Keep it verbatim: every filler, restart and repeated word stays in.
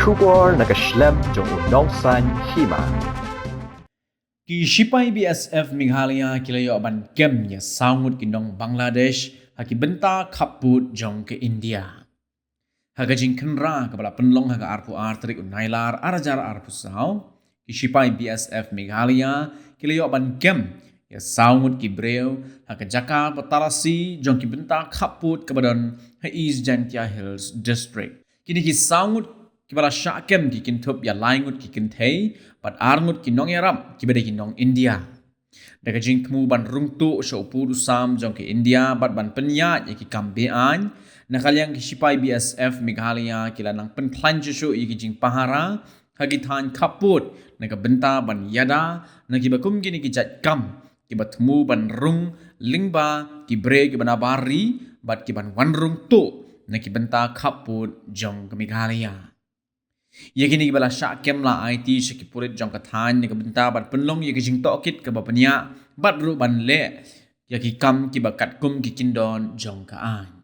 Khubor na ka shlem jong u Nongsaiñ Hima. Ki shipai B S F Meghalaya ki la ïoh ban kem ïa saw ngut ki nong Bangladesh ha ki bynta khappud jong ka India. Ha ka jingkhynra kaba la pynlong ha ka arphew ar tarik u Nailar ar hajar arphew saw, ki shipai B S F Meghalaya ki la ïoh ban kem ïa saw ngut ki briew ha ka jaka ba talasi jong ki bynta khappud kaba don ha East Jaintia Hills District. Kine ki saw ngut kiba la shah kem ki kynthup ïa lai ngut ki kynthei bad ar ngut ki nongïarap kiba dei ki nong India. Da ka jingthmu ban rung tuh sha u pud u sam jong ka India bad ban pynïaid ïa ki kam be-aiñ, na ka liang ki shipai B S F Meghalaya ki la nang pynkhlaiñ shuh shuh ïa ki jingpahara ha ki thaiñ khappud na ka bynta ban ïada na kiba kum kine ki jait kam kiba thmu ban rung lyngba ki briew kiba nabar ri bad ki ban wan rung tuh na ki bynta khappud jong ka Meghalaya. Ïa kine kiba la shah kem la aiti sha ki pulit jong ka thaiñ na ka bynta ban pynlong ïa ka jingtohkit kaba bniah bad ruh ban leh ïa ki kam kiba katkum ki kyndon jong ka aiñ.